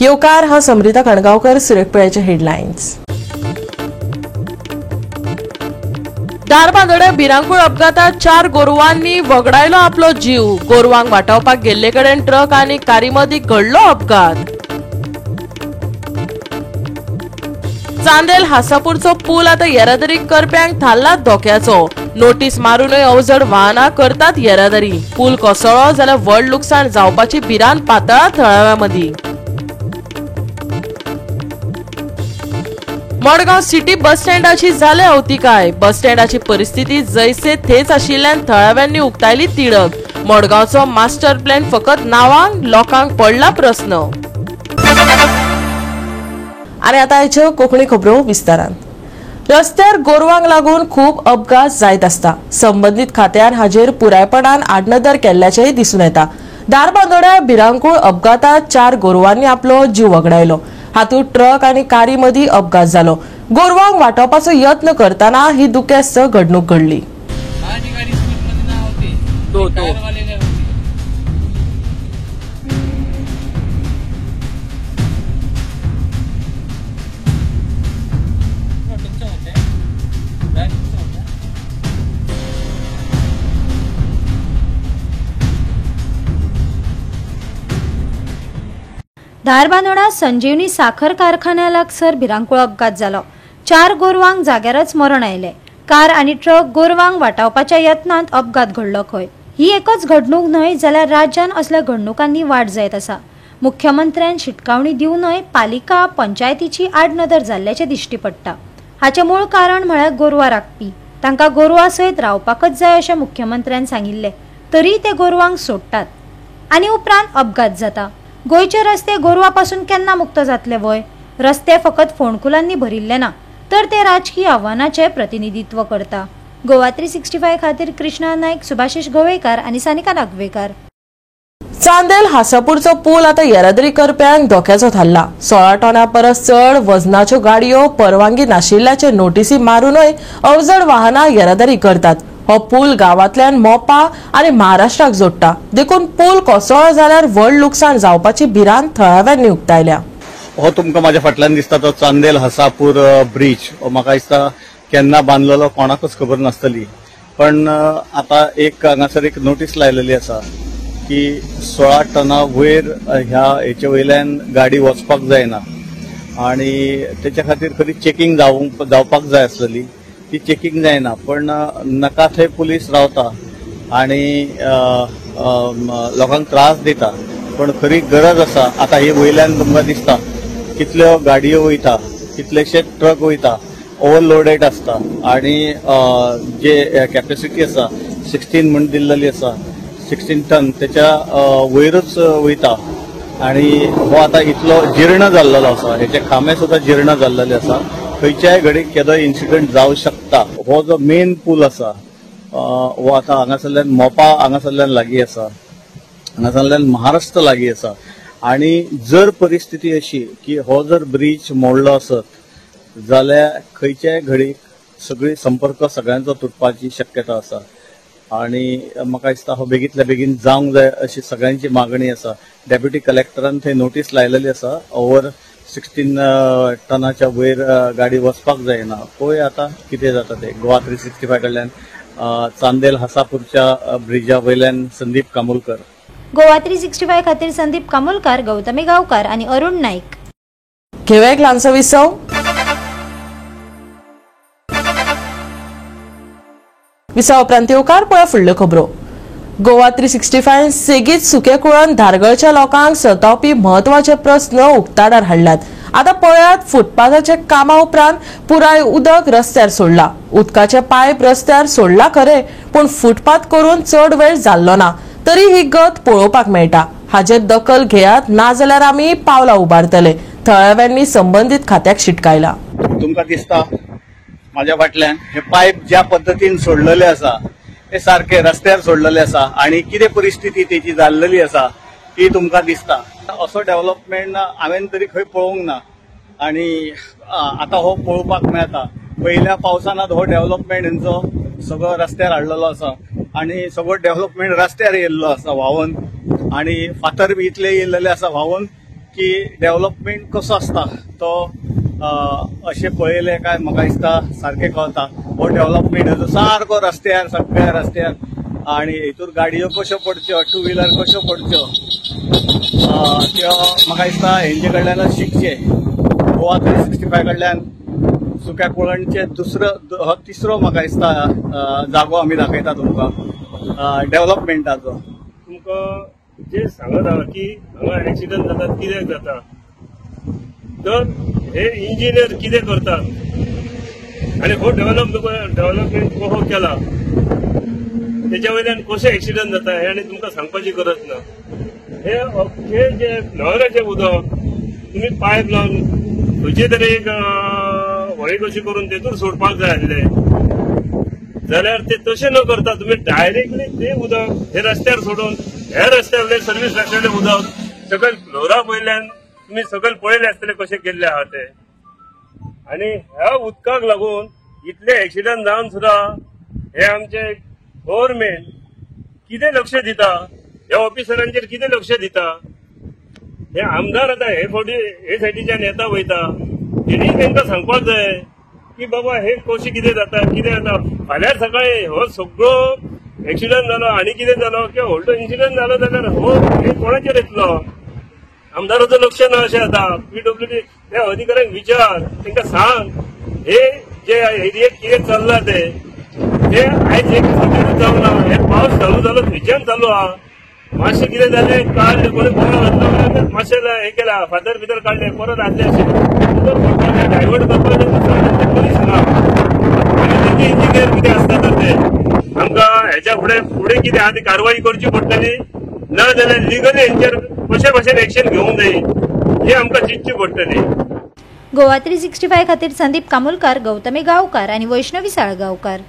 येवकार, हांव समृता कणगांवकर. सुरेखपळ्याचे हेडलायन्स. धारबांदोड्या भिरांकूळ अपघातात 4 गोरवांनी वगडायलो आपलो जीव. गोरवांक वाटावपाक गेल्ले कडेन ट्रक आनी कारी मदीं घडलो अपघात. चांदेल हासापूरचो पूल आता येरादारी करप्यांक थारला धोक्याचो. नोटीस मारूनय अवजड वाहनां करतात येरादारी. पूल कोसळ्ळो जाल्यार व्हड लुकसाण जावपाची भिरांत पातळा थळाव्यां मदीं. मडगांव सिटी बस स्टँडाची जाल्या अवतिकाय. बस स्टँडाची परिस्थिती जैसे थेच आशिल्ल्यान थळाव्यांनी उक्तायली तिडक. मडगांवचो मास्टर प्लॅन फकत नांवांक, लोकांक पडला प्रस्न. आनी आतां हाच्यो कोंकणी खबरो विस्तारान. रस्त्यार गोरवांक लागून खूब अपघात जायत आसता. संबंदीत खात्यान हाजेर पुरायपणान आडनदर केल्ल्याचेंय दिसून येता. धारबांदोड्या भिरांकूळ अपघातात 4 गोरवांनी आपलो जीव वगडायलो. हातूंत ट्रक आनी कारी मदीं अपघात जालो. गोरवांक वाटावपाचो यत्न करतना ही दुखेस्त घडणूक घडली. धारबांदोडा संजीवनी साखर कारखान्या लागसर भिरांकूळ अपघात जालो. 4 गोरवांक जाग्यारच मरण आयलें. कार आनी ट्रक गोरवांक वाटावपाच्या यत्नांत अपघात घडलो खंय. ही एकच घडणूक न्हय जाल्यार राज्यान असल्या घडणुकांनी वाड जायत आसा. मुख्यमंत्र्यान शिटकावणी दिवनय पालिका पंचायतीची आडनदर जाल्ल्याचें दिश्टी पडटा. हाचें मूळ कारण म्हळ्यार गोरवां राखपी. तांकां गोरवां सयत रावपाकच जाय अशें मुख्यमंत्र्यान सांगिल्लें, तरी ते गोरवांक सोडटात आनी उपरांत अपघात जाता. गोंयचे रस्ते गोरवां पासून केन्ना मुक्त जातले व्हय? रस्ते फकत फोंडकुलांनी भरिल्ले ना, तर ते राजकीय आव्हानाचें प्रतिनिधित्व करता. गोवा 365 खातीर कृष्णा नायक, सुभाषिश गोवेकार आनी सानिका नागवेकार. चांदेल हासापूरचो पूल आता येरादारी करप्यांक धोक्याचो थारला. 16 टना परस चड वजनाच्यो गाडयो परवानगी नाशिल्ल्याचे नोटीसी मारूनय अवजड वाहनां येरादारी करतात. हो पूल गांवांतल्यान मोपा आनी महाराष्ट्राक जोडटा, देखून पूल कोसळ्ळो जाल्यार व्हड लुकसाण जावपाची भिरांत थळाव्यांनी उक्तायल्या. हो तुमकां म्हाज्या फाटल्यान दिसता तो चांदेल हसापूर ब्रिज. म्हाका दिसता केन्ना बांदलेलो कोणाकच खबर नासतली, पण आतां एक हांगासर एक नोटीस लायलेली आसा की 16 टना वयर ह्या हेचे वयल्यान गाडी वचपाक जायना आनी तेच्या खातीर खरी चेकिंग जावपाक जाय आसलेली, ती चेकिंग जायना. पण नाका थंय पुलीस रावता आनी लोकांक त्रास दिता, पण खरी गरज आसा. आतां ही वयल्यान तुमकां दिसता कितल्यो गाडयो वयता, कितलेशे ट्रक वयता, ओवरलोडेड आसता आनी जे कॅपेसिटी आसा 16 म्हण दिल्लेली आसा, 16 टन तेच्या वयरूच वयता. आनी हो आतां इतलो जीर्ण जाल्लेलो आसा, हेचे खांबे सुद्दां जीर्ण जाल्लेले आसा. खंयच्याय घडीक केदोय इन्सिडंट जावं शकता. हो जो मेन पूल आसा हो आतां हांगासरल्यान मोपा हांगासरल्यान लागीं आसा, हांगासरल्यान महाराष्ट्र लागीं आसा. आनी जर परिस्थिती अशी की हो जर ब्रीज मोडलो आसत जाल्यार खंयच्याय घडीक सगळी संपर्क सगळ्यांचो तुटपाची शक्यता आसा. आनी म्हाका दिसता हो बेगींतल्या बेगीन जावंक जाय अशी सगळ्यांची मागणी आसा. डेप्युटी कलेक्टरान थंय नोटीस लायलेली आसा, ओवर 16 टनाच्या वयर गाडी वचपाक जायना. पळय आतां कितें जाता तें. गोवा 365 कडल्यान चांदेल हासापूरच्या ब्रिजा वयल्यान संदीप कामोलकर. गोवा 365 खातीर संदीप कामोलकर, गौतमी गांवकार आनी अरुण नाईक. घेवया एक ल्हानसो विसव. विसवा उपरांत येवकार पळया फुडल्यो खबरो. गोवा 365 सेगीत सुके कुळान धारगळच्या लोकांक सतावपी म्हत्वाचे प्रस्न उक्ताडार हाडल्यात. आतां पळयात, फुटपाथाच्या कामा उपरांत पुराय उदक रस्त्यार सोडला. उदकाचे पायप रस्त्यार सोडला खरे, पूण फुटपाथ करून चड वेळ जाल्लो ना, तरी ही गत पळोवपाक मेळटा. हाजेर दखल घेयात, ना जाल्यार आमी पावलां उबारतले. थळाव्यांनी संबंदीत खात्याक शिटकायला. तुमकां दिसता म्हाज्या फाटल्यान हे पायप ज्या पद्दतीन सोडलेले आसा ते सारके रस्त्यार सोडलेले आसा आनी कितें परिस्थिती तेची जाल्लेली आसा ती तुमकां दिसता. असो डेव्हलपमेंट हांवें तरी खंय पळोवंक ना आनी आतां हो पळोवपाक मेळटा. पयल्या पावसानात हो डेव्हलपमेंट हेंचो सगळो रस्त्यार हाडलेलो आसा आनी सगळो डेव्हलपमेंट रस्त्यार येयल्लो आसा व्हांवून आनी फातर बी इतले येयल्लेले आसा व्हांवून की डेव्हलपमेंट कसो आसता तो अशें पळयलें काय म्हाका दिसता सारकें कळता. हो डेव्हलपमेंट सारको रस्त्यार, सगळ्या रस्त्यार, आनी हितूर गाडयो कश्यो पडच्यो, टू व्हिलर कश्यो पडच्यो त्यो म्हाका दिसता हेंचे कडल्यानच शिकचें. गोवा 365 कडल्यान सुक्या कुळणचे दुसरो हो तिसरो म्हाका दिसता जागो आमी दाखयता तुमकां डेव्हलपमेंटाचो. तुमकां जे सांगत आहा की हांगा एक्सिडंट जातात कित्याक जाता, तर हे इंजिनियर कितें करतात आनी हो डेव्हलपमेंट कसो केला तेच्या वयल्यान कशें एक्सिडंट जाता हें आनी तुमकां सांगपाची गरज ना. हे अख्खे जे नहराचें उदक तुमी पायप लावन खंयचे तरी एक व्हळी कशी करून तेतूर सोडपाक जाय आसलें जाल्यार ते तशें न करता तुमी डायरेक्टली ते उदक हे रस्त्यार सोडून हे रस्त्या वयले सर्वीस रस्त्यावयलें उदक सकयल फ्लोरा वयल्यान तुमी सकयल पळयलें आसतलें कशें केल्लें आहा तें. आनी ह्या उदकाक लागून इतले एक्सिडंट जावन सुद्दां हे आमचे गव्हर्मेंट कितें लक्ष दिता, ह्या ऑफिसरांचेर कितें लक्ष दिता, हे आमदार आतां हे फावटी हे सायडीच्यान येता वयता तेणी तांकां सांगपाक जाय की बाबा हे कशें कितें जाता कितें जाता. फाल्यां सकाळी हो सगळो एक्सिडंट जालो आनी कितें जालो किंवा व्हडलो इन्सिडंट जालो जाल्यार हो हे कोणाचेर येतलो, आमदाराचो लक्ष ना अशें जाता. पीडब्ल्यूडी त्या अधिकाऱ्यांक विचार, तांकां सांग हे जे एरियेक कितें चल्लां ते हे आयज एक फावटीच जावना, हे पावस चालू जालो थंयच्यान चालू आहा. मातशें कितें जालें काडलें कोणी बरो घातलो मातशें हें केलां फातर भितर काडलें परत आसलें अशें उदक डायवर्ट करपाचें पुलीस ना आनी तेजे इंजिनियर कितें आसता तर ते आमकां हेच्या फुडें फुडें कितें आहा ती कारवाई करची पडटली, ना जाल्यार लिगली हेंचेर कशे भशेन एक्शन घेवंक जाय हे आमकां चिंतची पडटली. गोवा 365 खातीर संदीप कामुलकार, गौतमी गांवकार आनी वैष्णवी साळगांवकार.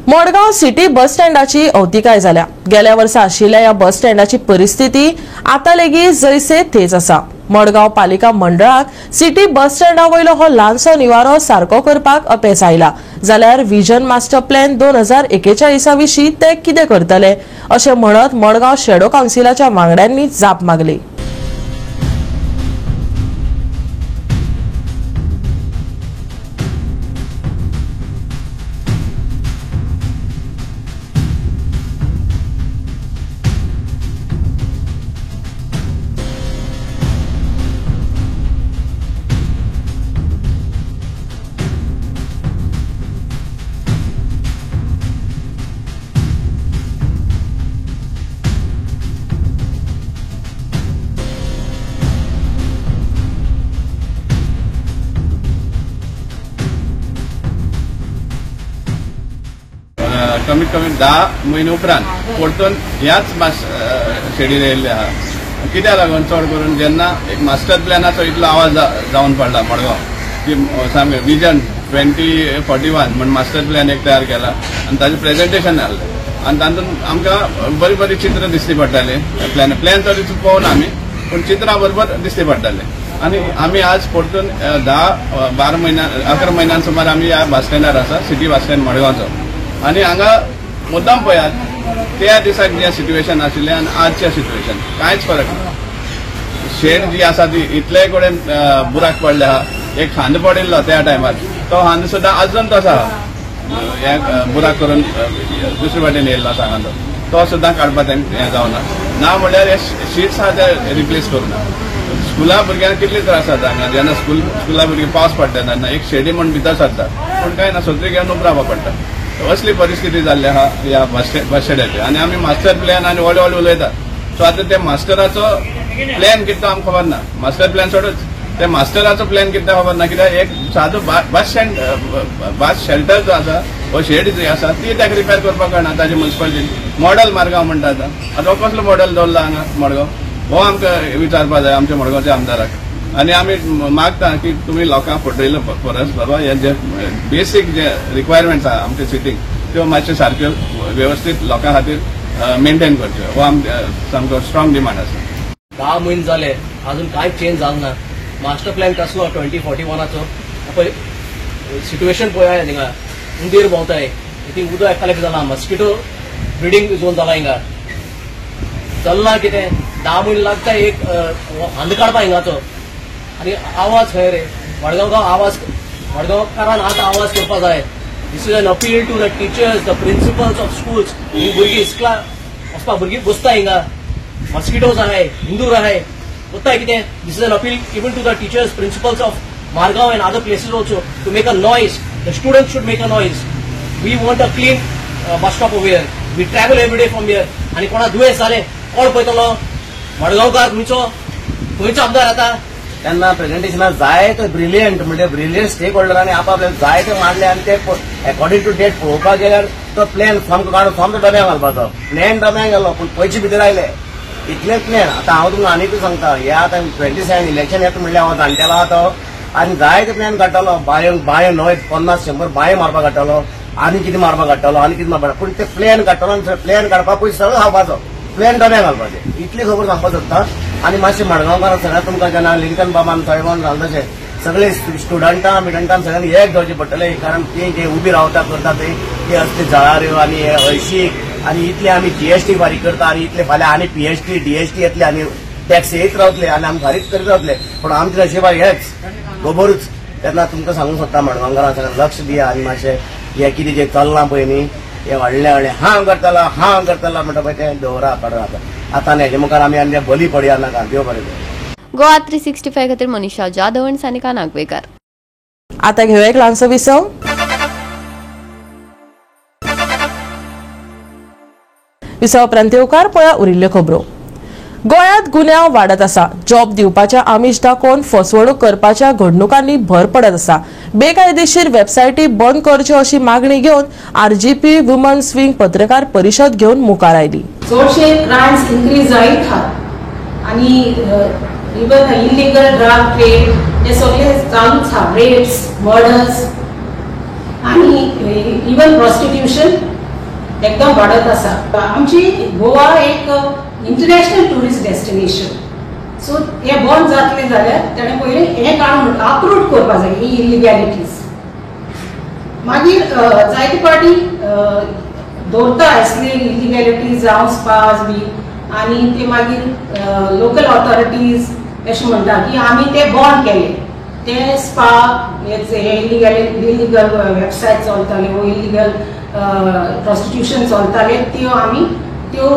मडगांव सिटी बस स्टँडाची अवतिकाय जाल्या. गेल्या वर्सा आशिल्ल्या ह्या बस स्टँडाची परिस्थिती आतां लेगीत जैसे थेच आसा. मडगांव पालिका मंडळाक सिटी बस स्टँडा वयलो हो ल्हानसो निवारो सारको करपाक अपेस आयला जाल्यार विजन मास्टर प्लॅन 2041 विशीं ते कितें करतले अशें म्हणत मडगांव शेडो कावन्सिलाच्या वांगड्यांनी जाप मागली. कमीत कमी 10 म्हयने उपरांत परतून ह्याच बस शेडीर येयल्ले आहा. कित्याक लागून चड करून जेन्ना एक मास्टर प्लॅनाचो इतलो आवाज जावन पडला मडगांव की सामकें विजन 2041 म्हण मास्टर प्लॅन एक तयार केला आनी ताजें प्रेजेंटेशन जालें आनी तातूंत आमकां बरी बरी चित्रां दिसती पडटालीं. प्लॅन तरी पळोवना आमी पूण चित्रां बरोबर दिसती पडटालीं. आनी आमी आज परतून 10-12 म्हयन्या 11 म्हयन्यां सुमार आमी ह्या बस स्टँडार आसा, सिटी बस स्टँड मडगांवचो. आनी हांगा मुद्दाम पळयात त्या दिसाक जें सिट्युएशन आशिल्लें आनी आजचें सिट्युएशन कांयच फरक ना. शेड जी आसा ती इतले कडेन बुराक पडले आहा. एक खांद पडिल्लो त्या टायमार तो खांद सुद्दां अजून तसो आहा, हे बुराक करून दुसरे वाटेन येयल्लो आसा खांदो तो सुद्दां काडपाक हें जावना. ना म्हणल्यार हे शिट्स आहा ते रिप्लेस करुना. स्कुला भुरग्यांक कितले त्रास जाता हांगा जेन्ना स्कुला भुरगीं पावस पडटा तेन्ना एक शेडी म्हूण भितर सरता पूण कांय ना सत्री घेवन उबरावपा पडटा. असली परिस्थिती जाल्ली आहा ह्या बस स्टँडाचेर. आनी आमी मास्टर प्लॅन आनी व्हडले व्हडले उलयतात. सो आतां ते मास्टराचो प्लॅन कितें आमकां खबर ना. मास्टर प्लॅन सोडूच ते मास्टराचो प्लॅन कितें खबर ना. कित्याक एक सादो बस स्टँड बस शेल्टर जो आसा हो शेड जी आसा ती ताका रिपेर करपाक कळना. ताजे मुन्सिपालिटीन मॉडल मारगांव म्हणटा आतां आतां हो कसलो मॉडल दवरला हांगा मडगांव हो आमकां विचारपाक जाय आमच्या मडगांवच्या आमदाराक. आनी आमी मागता की तुमी लोकांक फटयले परस बाबा हे जे बेसीक जे रिक्वायरमेंट्स आहा आमच्या सिटीक त्यो मातशे सारक्यो वेवस्थीत लोकां खातीर मेंटेन करच्यो हो आमकां सामको स्ट्रॉंग डिमांड आसा. 10 म्हयने जाले अजून कांय चेंज जावंक ना. मास्टर प्लॅन कसलो 2041चो पळय सिट्युएशन पळय हिंगा उंदीर भोंवताय ती उदक कलेक्ट जाला, मस्किटो ब्रिडींग झोन जाला हिंगा. चल्लां कितें 10 म्हयने लागता एक हांद काडपा हिंगाचो. आनी आवाज खंय रे मडगांव आवाज, मडगांवकारान आतां आवाज करपा जाय. This is an appeal to the teachers, the principals of schools. ही भुरगीं इस्कला वचपा भुरगीं बसता हिंगा, मॉस्किटोज आहाय, हिंदूर आहाय, वता कितें. This is an appeal even to the teachers, principals of Margao and other places also to make a noise. The students should make a noise. We want a clean bus stop over here. We travel every day from here. आनी कोणा दुयेंस जालें कोण पळयतलो? मडगांवकार खंयचो खंयचो आमदार आतां? तेन्ना प्रेझेंटेशनाक जाय ते ब्रिलियंट म्हणजे ब्रिलियंट स्टेक होल्डरांनी आपआपले जाय ते मांडले आनी ते अकॉर्डिंग टू डेट पळोवपाक गेल्यार तो प्लॅन सामको काडून सामको डब्यांक घालपाचो. प्लॅन डब्यांक गेलो पूण पयशे भितर आयले इतलेच प्लॅन. आतां हांव तुमकां आनीकूय सांगता, हे आतां 27 इलेक्शन येता म्हणल्यार हांव जाणटेलो आहा तो आनी जायते प्लॅन काडटलो. बांयो बांयो न्हय 50-100 बांयो मारपाक काडटलो, आनी कितें मारपाक काडटलो, आनी कितें मारपाक, पूण ते प्लॅन काडटलो आनी प्लॅन काडपाक पयशे सगळो खावपाचो, प्लॅन डब्यांक घालपाचें. इतली खबर सांगपाक सोदता. आनी मातशें मडगांवकारां सगळ्या तुमकां जेन्ना लिंकन बाबान साहेबान सांगता तशें सगळे स्टुडंटां बिडंटां सगळ्यांनी एक जावचें पडटलें, कारण ते जे उबी रावता करता ते असले जळाऱ्यो आनी हळशीक आनी इतले आमी जीएसटी फारीक करता आनी इतले फाल्यां आनी पीएसटी डीएसटी येतले आनी टॅक्स येत रावतले आनी आमी फारीक करीत रावतले, पूण आमच्या नशिबाक हेच खबरूच. तेन्ना तुमकां सांगूंक सोदता मडगांवकारां सगळ्यांक लक्ष दिया आनी मातशें हें कितें जें चल्लां पळय न्ही हे व्हडलें व्हडलें हांव करतलो हांव करतलो म्हणटा पळय तें दवरा काडून. आतां आतां हेजे मुखार आमी आनी बली पडया नाका. देव बरें करूं. गोवा 365 खातीर मनीषा जाधव आनी सानिका नागवेकर. आतां घेवया एक ल्हानसो विसव. विसव उपरांत येवकार पळया उरिल्ल्यो खबरो. गोंयांत गुन्यांव वाडत आसा. जॉब दिवपाच्या आमिश दाखोवन फसवणूक करपाच्या घडणुकांनी भर पडत आसा. बेकायदेशीर वेबसायटी बंद करच्यो अशी मागणी घेवन आरजीपी वुमन्स विंग पत्रकार परिशद घेवन मुखार आयली. चडशे क्रायम्स इन्क्रीज जायत आहात आनी इवन इलिगल ड्रग ट्रेड हे सगळे चालूच आहा, रेप्स, मर्डर्स आनी इवन प्रॉस्टिट्यूशन एकदम वाडत आसा. आमची गोवा एक इंटरनॅशनल ट्युरिस्ट डेस्टिनेशन, सो हे बंद जातले जाल्यार तेणें पयलीं हें काडून अपरूट करपा जाय ही इलिगॅलिटीज. मागीर जायते फावटी दवरता असली इलिगॅलिटीज जावं स्पास बी आनी ते मागीर लोकल ऑथॉरिटीज अशें म्हणटा की आमी ते बंद केले, ते स्पा हे इलिगल वेबसायट चलताले वो इलिगल प्रॉस्टिट्यूशन चलताले त्यो आमी त्यो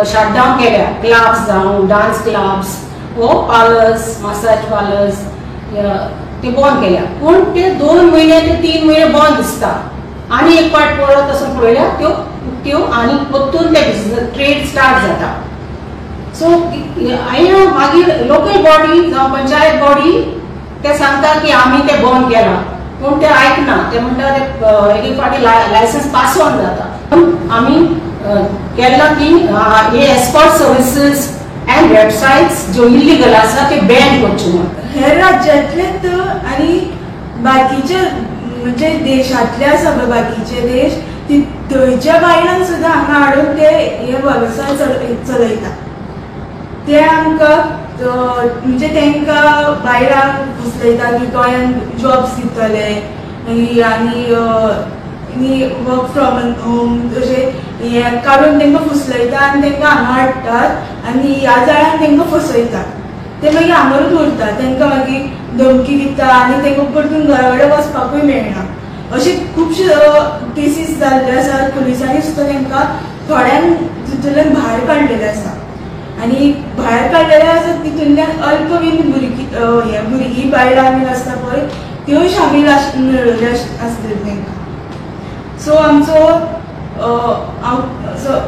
शटडावन केल्या. क्लब्स जावं डान्स क्लब्स वो पार्लर्स, मसाज पार्लर्स ते बंद केल्या, पूण ते 2 म्हयने ते 3 म्हयने बंद दिसता आनी एक पाट पळत तसो पळयल्यार त्यो उक्त्यो आनी परतून ते ट्रेड स्टार्ट जाता. सो हांवें मागीर लोकल बॉडी जावं पंचायत बॉडी ते सांगता की आमी ते बंद केलां, पूण ते आयकना. ते म्हणटा ते एक फावटी लायसन्स पास ऑन जाता. आमी केलां की हे एस्कॉर्ट सर्विसीस अँड वेबसायट्स ज्यो इल्लीगल आसा ते बॅन करच्यो म्हूण. हेर राज्यांतले आनी बाकीचे म्हणजे देशांतले आसा पळय बाकीचे देश ती थंयच्या बायलांक सुद्दां हांगा हाडून ते हे वेवसाय चलयता. ते आमकां म्हणजे तांकां बायलांक फुसलयता की गोंयांत जॉब्स दितले मागीर आनी वर्क फ्रॉम होम अशें हें काडून तांकां फुसलयता आनी तांकां हांगा हाडटात आनी ह्या जाळ्यान तांकां फसयतात. ते मागीर हांगारूच उरतात, तांकां मागीर धमकी दिता आनी तांकां परतून घरा कडेन वचपाकूय मेळना. अशे खुबशे केसीस जाल्ले आसात. पुलिसांनी सुद्दां तांकां थोड्यांक तितूंतल्यान भायर काडलेले आसा आनी भायर काडलेले आसा तितूंतल्यान अल्प बीन भुरगीं हे भुरगीं बायलां बीन आसता पळय त्योय शामील मेळिल्ल्यो आसतल्यो तांकां. सो आमचो हांव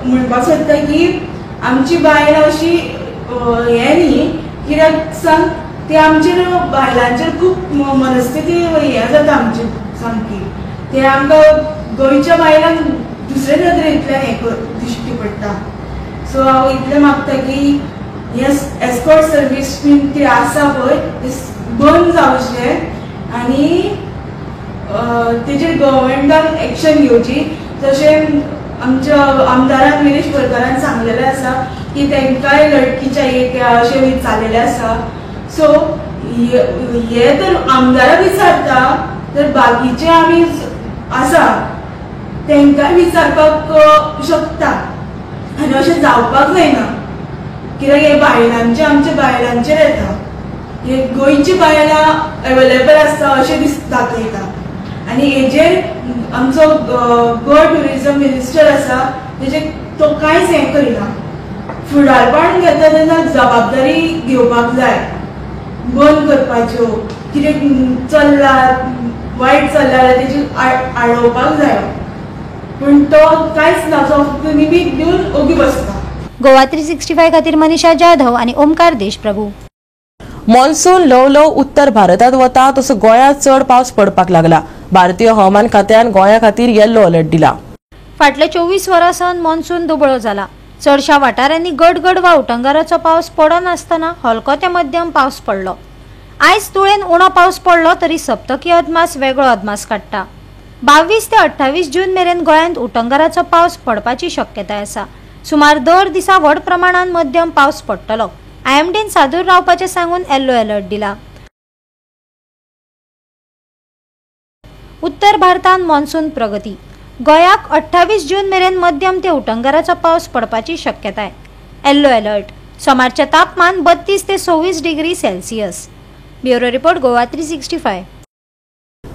म्हणपाक सोदता की आमची बायलां अशी हें न्ही कित्याक सांग ते आमचेर बायलांचेर खूब मनस्थिती हें जाता आमची सामकी. ते आमकां गोंयच्या बायलांक दुसरे नदरेंतल्यान हें दिश्टी पडटा. सो हांव इतलें मागता की हे एस्कॉर्ट सर्वीस बीन ती आसा पळय ते बंद जावचें आनी तेजेर गव्हर्मेंटान एक्शन घेवची. तशें आमच्या आमदारान विरेश बोरकारान सांगलेलें आसा की तांकांय लडकी चाहिए क्या अशें विचारलेलें आसा. सो हे तर आमदाराक विचारता तर बाकीचे आमी आसा तांकांय विचारपाक शकता आनी अशें जावपाक जायना. कित्याक हे बायलांचे, आमच्या बायलांचेर येता, हे गोंयची बायलां अवेलेबल आसता अशें दाखयता. आनी हेजेर आमचो गोवा ट्युरिजम मिनिस्टर आसा तेजे तो कांयच हें करिना. फुडारपण घेता तेन्ना जबाबदारी घेवपाक जाय, बंद करपाच्यो, कितें चल्लां वायट चल्लां जाल्यार तेजी आडोवपाक जाय, पूण तो कांयच ना, तो फक्त निमीत दिवन ओगी बसता. गोवा 365 खातीर मनीषा जाधव आनी ओमकार देशप्रभू. मॉन्सून ल्हव ल्हव उत्तर भारतांत वता तसो गोंयांत चड पावस पडपाक लागला. भारतीय हवामान खात्यान गोंया खातीर येल्लो अलर्ट दिला. फाटल्या 24 वरां सावन मॉन्सून दुबळो जाला. चडशा वाठारांनी गडगड वा उटंगाराचो पावस पडनासतना हलको ते मध्यम पावस पडलो. आयज तुळेन उणो पावस पडलो तरी सप्तकी अदमास वेगळो अदमास काडटा. 22 ते 28 जून मेरेन गोंयांत उटंगाराचो पावस पडपाची शक्यताय आसा. सुमार दर दिसा व्हड प्रमाणान मध्यम पावस पडटलो. आयएमडीन सादूर रावपाचें सांगून येल्लो अलर्ट दिला. उत्तर भारतांत मॉन्सून प्रगती. गोंयाक 28 जून मेरेन मध्यम ते उटंगाराचो पावस पडपाची शक्यताय. येल्लो अलर्ट. सोमारचें तापमान 32 ते 26 degree Celsius. Bureau report, Goa 365.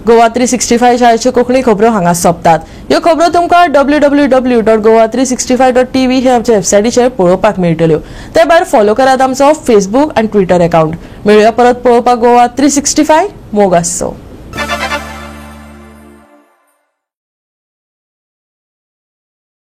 Goa 365 शाळेच्यो Konkani खबरो हांगा सोंपतात. ह्यो खबरो तुमकां www.goa365.tv हे आमच्या वेबसायटीचेर पळोवपाक मेळटल्यो. ते भायर फॉलो करात आमचो फेसबूक आनी ट्विटर अकाउंट. मेळुया परत पळोवपाक गोवा 365. मोग आसचो.